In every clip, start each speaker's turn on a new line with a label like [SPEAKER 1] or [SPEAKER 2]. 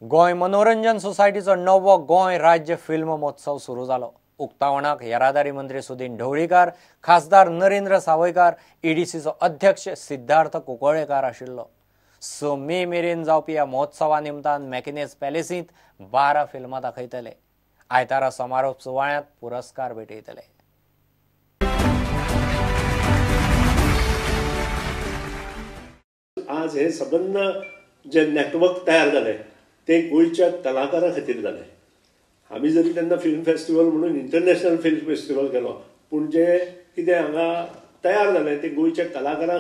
[SPEAKER 1] गोंय मनोरंजन सोसायटीचो नवो गोंय राज्य फिल्म महोत्सव सुरू जालो. उक्तावणाक येरादारी मंत्री सुदीन ढवळीकार, खासदार नरेंद्र सावयकार, ईडीसीचो अध्यक्ष सिद्धार्थ कुंकळेकार आशिल्लो. 6 मे मेरेन जावपी ह्या महोत्सवा निमतान मॅकिनेज पॅलेसींत 12 फिल्मां दाखयतले. आयतारा समारोप सुवाळ्यांत पुरस्कार भेटयतले.
[SPEAKER 2] आज हे सबंद जे नेटवर्क तयार जालें ते गोंयच्या कलाकारां खातीर जालें. आमी जरी तेन्ना फिल्म फेस्टिवल म्हणून इंटरनॅशनल फिल्म फेस्टिवल केलो, पूण जे कितें हांगा तयार जालें ते गोंयच्या कलाकारां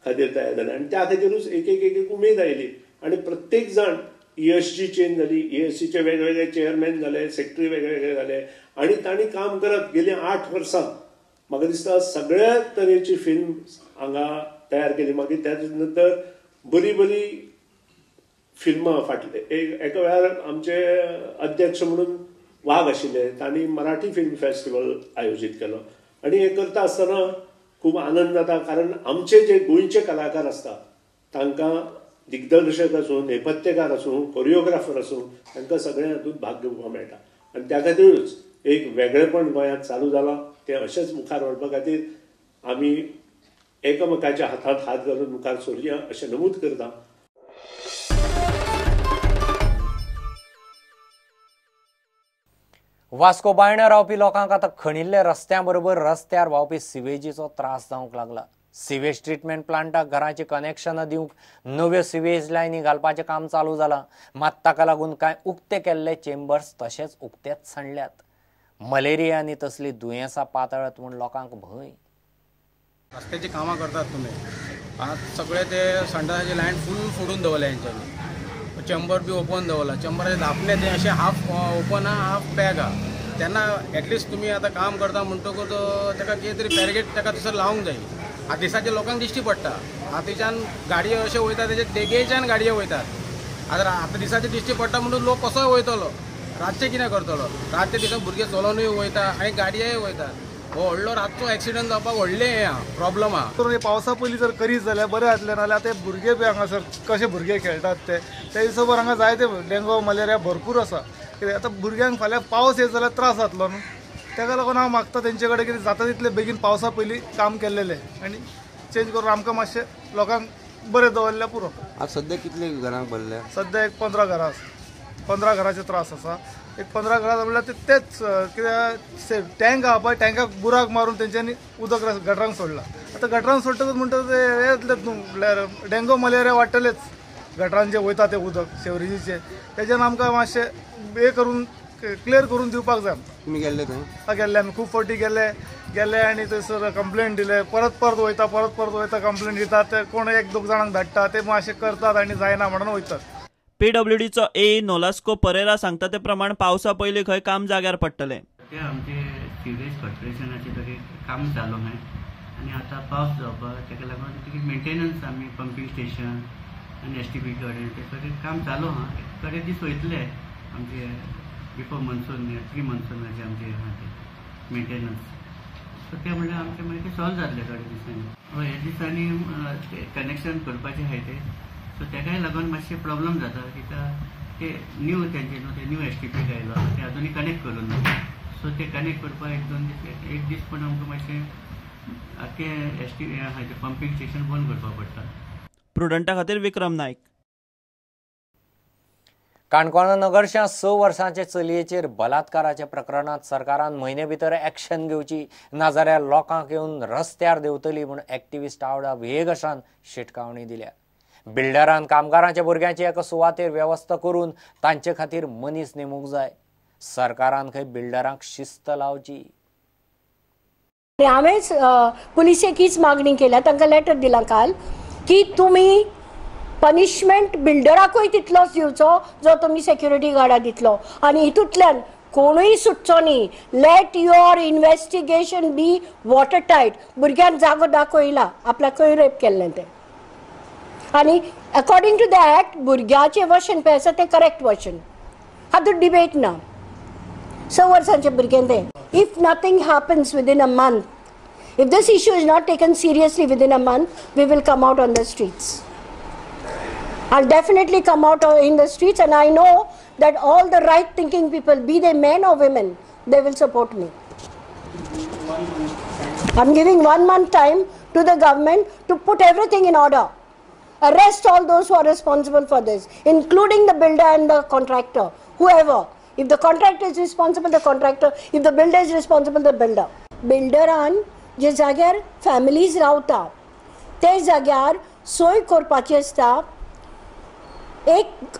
[SPEAKER 2] खातीर तयार जालें आनी त्या खातीरूच एक एक एक उमेद आयली आनी प्रत्येक जाण ESG change जाली, ESGचे वेगवेगळे चेअरमॅन जाले, सेक्रेटरी वेगवेगळे जाले आनी तांणी काम करत गेली 8 वर्सां म्हाका दिसता सगळ्या तरेची फिल्म हांगा तयार केली. मागीर त्याच नंतर बरी बरी फिल्मां फाटले एका वेळार आमचे अध्यक्ष म्हणून वाघ आशिल्ले, तांणी मराठी फिल्म फेस्टिवल आयोजीत केलो आनी हें करता आसतना खूब आनंद जाता, कारण आमचे जे गोंयचे कलाकार आसता तांकां दिग्दर्शक आसूं, नेपथ्यकार आसूं, कोरियोग्राफर आसूं, तांकां सगळ्या हातूंत भाग घेवपाक मेळटा आनी त्या खातीरूच एक वेगळेपण गोंयांत चालू जालां. तें अशेंच मुखार व्हरपा खातीर आमी एकामेकाच्या हातांत हात घालून मुखार सरुया अशें नमूद करता.
[SPEAKER 1] वास्को बायणा रावपी लोकांक आतां खणिल्ल्या रस्त्या बरोबर रस्त्यार व्हांवपी सिवेजीचो त्रास जावंक लागला. सिवेज ट्रिटमेंट प्लांटाक घराचें कनेक्शनां दिवंक नव्यो सिवेज लायनी घालपाचें काम चालू जालां. मात ताका लागून कांय उक्ते केल्ले चेंबर्स तशेंच उक्तेच सांडल्यात. मलेरिया आनी तसली दुयेंसां पातळत म्हूण लोकांक भंय.
[SPEAKER 3] रस्त्याची कामां करतात तुमी, आतां सगळे ते संडासाची लायन फूल फोडून दवरल्या हेंच्यांनी, चेंबर बी ओपन दवरला, चेंबराचे धापणे ते अशें हाफ ओपन आहा, हाफ पॅक आहा. तेन्ना एटलिस्ट तुमी आतां काम करता म्हणटकूच ताका कितें तरी बॅरिगेट ताका थंयसर लावंक जाय. आतां दिसाचे लोकांक दिश्टी पडटा, आतांच्यान गाडयो अशे वयता, तेजे देगेच्यान गाडयो वयतात. आतां आतां दिसाचे दिश्टी पडटा म्हणून लोक कसोय वयतलो, रातचें कितें करतलो? रातचे दिसा भुरगे चलोनूय वयता आनी गाडयोय वयता. हो व्हडलो रातचो एक्सिडंट जावपाक व्हडलें हें आहा, प्रॉब्लम आहा.
[SPEAKER 4] पावसा पयलीं जर करीत जाल्यार बरें जातलें, नाजाल्यार ते भुरगे बी हांगासर कशे भुरगे खेळटात ते त्या हिशोबार हांगा जायते डेंगू मलेरिया भरपूर आसा. कित्याक आतां भुरग्यांक फाल्यां पावस येत जाल्यार त्रास जातलो न्हू, ताका लागून हांव मागता तेंचे कडेन कितें जाता तितलें बेगीन पावसा पयलीं काम केल्लेलें आनी चेंज करून आमकां मातशें लोकांक बरें दवरल्यार पुरो.
[SPEAKER 5] आतां सद्या कितले घरांक भरल्या?
[SPEAKER 4] सद्या एक 15 घरां आसा, 15 घराचे त्रास आसा. एक 15 घरां म्हणल्यार ते तेच कित्याक टँक आहा पळय, टँकाक बुराक मारून तेंच्यांनी उदक गटरांक सोडलां. आतां गटरांक सोडटकच म्हणटा ते हें येतलें न्हू, म्हणल्यार डेंगू मलेरिया वाडटलेच गटरान जे वयता ते उदक सेवरेजीचें. तेज्यान आमकां मातशें हें करून क्लियर करून दिवपाक जाय.
[SPEAKER 5] तुमी गेल्ले थंय?
[SPEAKER 4] हय गेल्ले आमी, खूब फावटी गेले गेले आनी थंयसर कंप्लेन दिले. परत परत वयता, परत परत वयता, कंप्लेन दितात, ते कोण एक दोग जाणांक धाडटा, ते मातशें करतात आनी जायना म्हणून वयतात.
[SPEAKER 6] पीडब्ल्यूडीचो ए नोलास्को परेरा सांगता ते प्रमाण पावसा पयलीं खंय काम जाग्यार पडटलें.
[SPEAKER 7] ते आमचे सिवेज कॉर्पोरेशनाचे तरी काम चालू आहा आनी आतां पावस जावपाक ताका लागून तेजी मेंटेनन्स आमी पंपींग स्टेशन आनी STP कडेन ते सगळें काम चालू आहा. थोडे दीस वयतले आमचे बिफोर मॉन्सून, प्री मॉन्सूनाचे आमचे आहा ते मेंटेनन्स. सो ते म्हणल्यार आमचें मागीर ते सॉल्व जातले थोड्या दिसांनी. हय, ह्या दिसांनी कनेक्शन करपाचें आहाय ते, सो तेकाय लागून मातशें प्रॉब्लम जाता कित्याक ते न्यू तेंचे न्हू ते न्यू STP आयलो ते अजुनूय कनेक्ट करूं ना. सो ते कनेक्ट करपाक एक दोन दीस, एक दीस पण आमकां मातशें आख्खें ST हाजें पंपींग स्टेशन बंद करपाक पडटा.
[SPEAKER 6] प्रुडंटा खातीर विक्रम नायक.
[SPEAKER 1] काणकोणा नगरशां 6 वर्सांचे चलयेचेर बलात्काराच्या प्रकरणांत सरकारान म्हयने भितर एक्शन घेवची, नाजाल्यार लोकांक येवन रस्त्यार देंवतली म्हूण एक्टिविस्ट आवडा वेगशान शिटकावणी दिल्या. बिल्डरान कामगारांच्या भुरग्यांची एका सुवातेर वेवस्था करून तांचे खातीर मनीस नेमूंक जाय. सरकारान खंय बिल्डरांक शिस्त लावची.
[SPEAKER 8] हांवेंच पुलिसेक हीच मागणी केल्या, तांकां लेटर दिलां काल की तुमी पनिशमेंट बिल्डराकूय तितलोच दिवचो जो तुमी सेक्युरिटी गार्डाक दितलो आनी हितूंतल्यान कोणूय सुटचो न्ही. Let your investigation be water tight. भुरग्यान जागो दाखयला आपल्याकूय रेप केल्लें तें, आनी अकॉर्डिंग टू the act भुरग्याचें वर्शन पळय आसा तें करेक्ट वर्शन, हातूंत डिबेट ना. 6 वर्सांचें भुरगें तें. If nothing happens within a month, if this issue is not taken seriously within a month, we will come out on the streets. I'll definitely come out in the streets, and I know that all the right thinking people, be they men or women, they will support me. I'm giving 1 month time to the government to put everything in order. Arrest all those who are responsible for this, including the builder and the contractor, whoever. If the contractor is responsible, the contractor. If the builder is responsible, the builder. Builderan जे जाग्यार families रावता ते जाग्यार सोय करपाची आसता, एक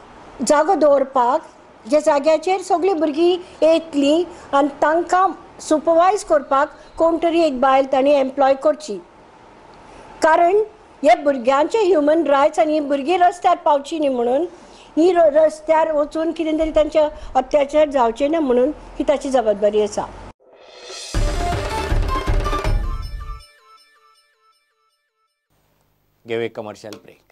[SPEAKER 8] जागो दवरपाक जे जाग्याचेर सगळीं भुरगीं येतलीं आनी तांकां सुपरवायज करपाक कोण तरी एक बायल तांणी एम्प्लॉय करची. कारण हे भुरग्यांचे ह्युमन रायट्स आनी ही भुरगीं रस्त्यार पावची न्ही म्हणून, ही रस्त्यार वचून कितें तरी तांचे अत्याचार जावचे ना म्हणून ही ताची जबाबदारी आसा.
[SPEAKER 1] घेवया कमर्शियल ब्रेक.